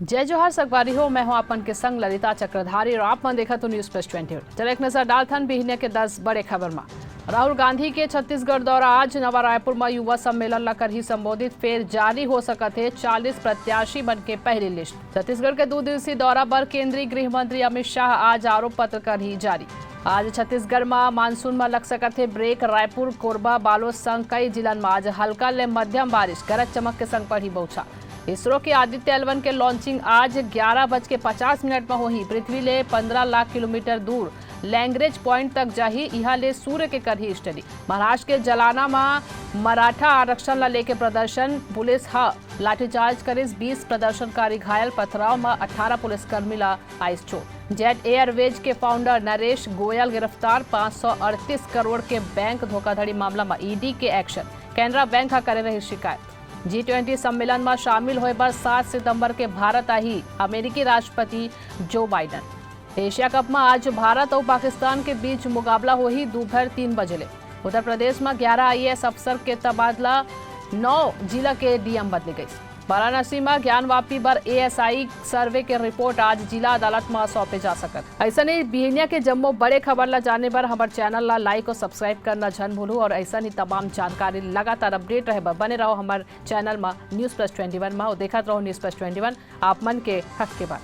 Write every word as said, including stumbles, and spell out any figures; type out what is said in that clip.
जय जोहार संगवारी हो, मैं हूं आप मन के संग ललिता चक्रधारी और आप मन देखत हो News Plus Twenty। चलो एक नजर डालथन बिहनिया के दस बड़े खबर मा। राहुल गांधी के छत्तीसगढ़ दौरा आज। नवा रायपुर मा युवा सम्मेलन ला करही संबोधित, फेर जारी हो सकत हे चालीस प्रत्याशी मन के पहली लिस्ट। छत्तीसगढ़ के दो दिवसीय दौरा बर केंद्रीय गृह मंत्री अमित शाह आज आरोप पत्र करही जारी। आज छत्तीसगढ़ मा मानसून मा लग सकत हे ब्रेक। रायपुर, कोरबा, बालोद संग कई जिलन मा आज हल्का ले मध्यम बारिश, गरज चमक के संग पड़ही बौछार। इसरो के आदित्य L one के लॉन्चिंग आज ग्यारह बज के पचास मिनट मा होही। पृथ्वी ले पंद्रह लाख किलोमीटर दूर लैंग्रेज पॉइंट तक जाही, इहां ले सूर्य के करही स्टडी। महाराष्ट्र के जलाना मा मराठा आरक्षण ला लेके प्रदर्शन, पुलिस ह लाठीचार्ज करिस, बीस प्रदर्शनकारी घायल, पथराव मा अठारह पुलिसकर्मी ला आइस चोट। जेट एयरवेज के फाउंडर नरेश गोयल गिरफ्तार, पाँच सौ अड़तीस करोड़ के बैंक धोखाधड़ी मामला मा ईडी के एक्शन, कैनरा बैंक ह करे रही शिकायत। जी ट्वेंटी सम्मेलन मा शामिल होए बर सात सितंबर के भारत आही अमेरिकी राष्ट्रपति जो बाइडन। एशिया कप मा आज भारत अउ पाकिस्तान के बीच मुकाबला होही दोपहर तीन बजे ले। उत्तर प्रदेश मा ग्यारह आईएएस अफसर के तबादला, नौ जिला के डीएम बदले गइस। वाराणसी मा ज्ञानवापी बर एएसआई सर्वे के रिपोर्ट आज जिला अदालत मा सौंपे जा सकत। अइसने बिहनिया के जम्मो बड़े खबर ला जाने बर हमर चैनल ला लाइक और सब्सक्राइब करना झन भूलू और अइसन ही तमाम जानकारी लगातार अपडेट रहे बर बने रहो हमर चैनल मा News Plus Twenty One मा। और देखत रहो News Plus Twenty One, आप मन के हक के बात।